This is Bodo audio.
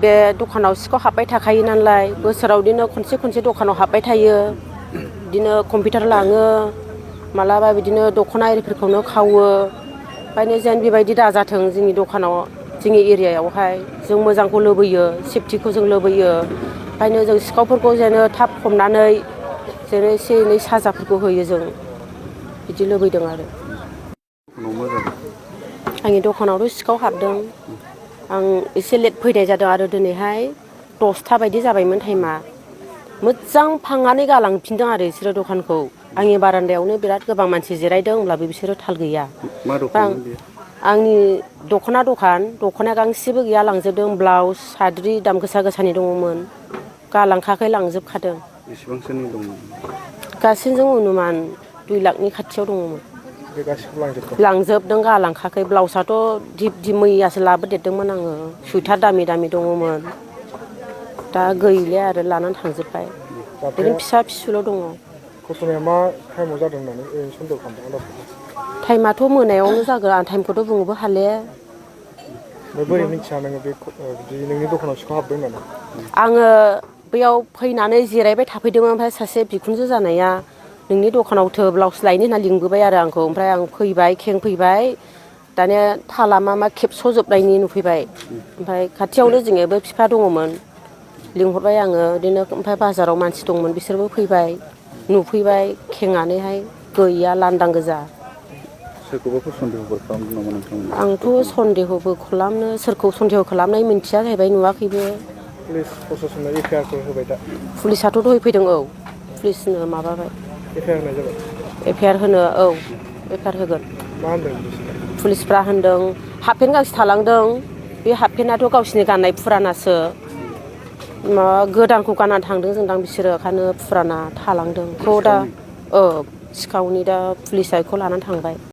बे दखानाव सिखाव हाबबाय थाखायो नालाय बोसोराव बिदिनो खनसे खनसे दखानाव हाबबाय थायो बिदिनो कम्पिउटार लाङो मालाबा बिदिनो दख'ना आरिफोरखौनो खावो ओंखायनो जेन बेबायदि दाजाथों जोंनि दखानाव जोंनि एरियायावहाय जों मोजांखौ लुबैयो सेफटिखौ जों लुबैयो ओंखायनो जों सिखावफोरखौ जेन थाब हमनानै जेन एसे एनै साजाफोरखौ होयो जों बिदि लुबैदों आरो आंनि दखानावथ' सिखाव हाबदों आं एसे लेट फैनाय जादों आरो दिनैहाय 10ता बायदि जाबायमोन टाइमा मोजां फांनानै गालांफिनदों आरो बिसोरो दखानखौ आंनि बारान्दायावनो बिराद गोबां मानसि जिरायदों होमब्लाबो बिसोरो थाल गैया आंनि दख'ना दखान दख'ना गांसेबो गैया लांजोबदों ब्लाउस साद्रि दाम गोसा गोसानि दङमोन गालांखाखै लांजोबखादों बेसेबांसोनि दंमोन गासैजों अनुमान 2 लाखनि खाथियाव दङमोन बे गासिखौबो लांजोबदों गालांखाखै ब्लाउसआथ' दिप मैयासो लाबोदेरदोंमोन आङो सुइटार दामि दामि दङमोन दा गैलिया आरो लानानै थांजोब्बाय ओरैनो फिसा फिसौल' दङ घटनाया मा टाइमाव जादों होननानै सन्देह खालामदों आन्दाज टाइमाथ' मोनायावनो जागोन आं टाइमखौथ' बुंनोबो हाले बोरै मिथिया नोङो बे बिदि नोंनि दखानाव सिखाव हाबदों होननानै आङो बैयाव फैनानै जिरायबाय थाफैदोंमोन ओमफ्राय सासे बिखुनजो जानाया नोंनि दखानावथो ब्लाउस लायनो होनना लिंबोबाय आरो आंखौ ओमफ्राय आं फैबाय खेंफैबाय दानिया थाला मा खेबस'जोबनायनि नुफैबाय ओमफ्राय खाथियावनो जोंनियाबो बिफा दङमोन लिंहरबाय आङो बिदिनो ओमफ्राय बाजाराव मानसि दंमोन बिसोरबो फैबाय नुफैबाय खेंनानैहाय गैया लांदां गोजा सोरखौबाफोर सन्देहफोर खालामदों नामा नोंथांमोना आंथ' सन्देहबो खालामनो सोरखौ सन्देह खालामनाय मिन्थिया जाहैबाय नुवाखैबो पुलिस प्रसासननो एफआइआरफोर होबाय दा पुलिसाथ' दहाय फैदों औ पुलिसनो माबाबाय एफआइआर होनाय जाबाय एफआइआर होनो औ एफआइआर होगोन मा होनदों पुलिसफ्रा पुलिसफ्रा होनदों हाफपेन्ट गांसे थालांदों बे हाफपेन्टआथ' गावसिनि गाननाय फुरानासो माबा गोदानखौ गाननानै थांदों जोंदां बिसोरो ओंखायनो फुराना थालांदों बेखौ दा सिखावनि दा पुलिसा बेखौ लानानै थांबाय